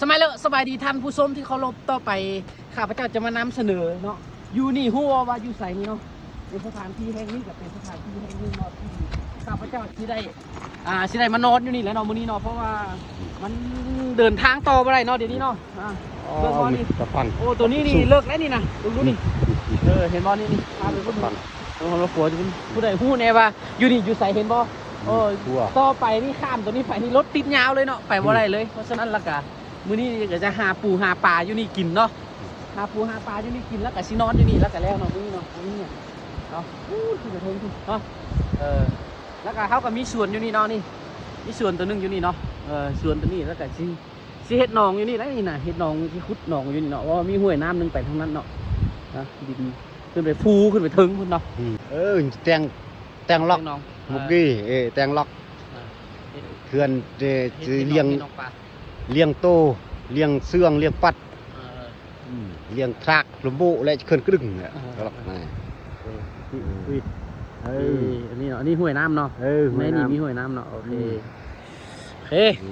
ສະບາຍເລີ ສະບາຍດີທ່ານຜູ້ຊົມທີ່ເຄົາລົບ. ຕໍ່ໄປຂ້າພະເຈົ້າຈະມານຳສະເໜີເນາະ ຢູ່ນີ້ຮູ້ບໍ່ວ່າຢູ່ໃສນີ້ເນາະ. ໃນສະຖານທີ່ແຫ່ງນີ້ກໍເປັນສະຖານທີ່ແຫ່ງໜຶ່ງເນາະ ທີ່ຂ້າພະເຈົ້າຊິໄດ້ ອ່າ ຊິໄດ້ມານອນຢູ່ນີ້ແຫຼະເນາະ ມື້ນີ້ເນາະ ເພາະວ່າມັນເດີນທາງຕໍ່ບໍ່ໄດ້ເນາະ ດຽວນີ້ເນາະ. ອ່າ ອໍ ເບິ່ງບໍ່ນີ້ ຕະພັງ ໂອ້ ໂຕນີ້ນີ້ເລິກແລ້ວນີ້ນະ ເບິ່ງດູນີ້. ເອີ ເຫັນບໍ່ນີ້ ນີ້ ພາໄປເບິ່ງ ຕະພັງ ໂອ້ ລະຂົວ ຜູ້ໃດຮູ້ແດ່ວ່າຢູ່ນີ້ຢູ່ໃສ ເຫັນບໍ່? ໂອ້ ຂົວ ຕໍ່ໄປນີ້ ຂ້າມໂຕນີ້ໄປນີ້ ລົດຕິດຍາວເລີຍເນາະ ໄປບໍ່ໄດ້ເລີຍ. ເພາະສະນັ້ນລະກະ ມື້ນີ້ກໍຈະຫາປູຫາປາຢູ່ນີ້ກິນເນາະ ຫາປູຫາປາຢູ່ນີ້ກິນ ແລ້ວກໍຊິນອນຢູ່ນີ້ ແລ້ວກໍແລ້ວເນາະ ມື້ນີ້ເນາະ. ອັນນີ້ເນາະ ອູ້ນຂຶ້ນໄປເທິງພຸ້ນເນາະ. ເອີ ແລ້ວກໍເຮົາກໍມີສວນຢູ່ນີ້ເນາະ ນີ້ ມີສວນໂຕໜຶ່ງຢູ່ນີ້ເນາະ. ເອີ ສວນໂຕນີ້ ແລ້ວກໍຊິ ຊິເຮັດໜອງຢູ່ນີ້ໄດ໋ ນີ້ນະ ເຮັດໜອງ ຊິຂຸດໜອງຢູ່ນີ້ເນາະ ເພາະວ່າມີຫ້ວຍນ້ຳໜຶ່ງໄປທາງນັ້ນເນາະ. ນະ ດິນຂຶ້ນໄປພູ ຂຶ້ນໄປເທິງພຸ້ນເນາະ. ອືມ ເອີ ແຕ່ງ ແຕ່ງລັອກ ແຕ່ງໜອງ ໝົກດີ ເອີ ແຕ່ງລັອກ ອ່າ ເຮັດ ເພື່ອນ ເອີ ເຮັດ ຊິລ້ຽງ ເຮັດໜອງ ເຮັດໜອງປາ ລ້ຽງໂຕ ລ້ຽງເຊື່ອງ ລ້ຽງປັດ ເອີ ອືມ ລ້ຽງທາກລະໂບະ ແລະ ເຄື່ອນກະດຶງ ເອີ ລັອກ ເອີ ນີ້ ເອີ ເອີ ອັນນີ້ເນາະ ອັນນີ້ຫ້ວຍນ້ຳເນາະ. ເອີ ຫ້ວຍນ້ຳ ໃນນີ້ມີຫ້ວຍນ້ຳເນາະ. ໂອເຄ ອືມ ໂອເຄ.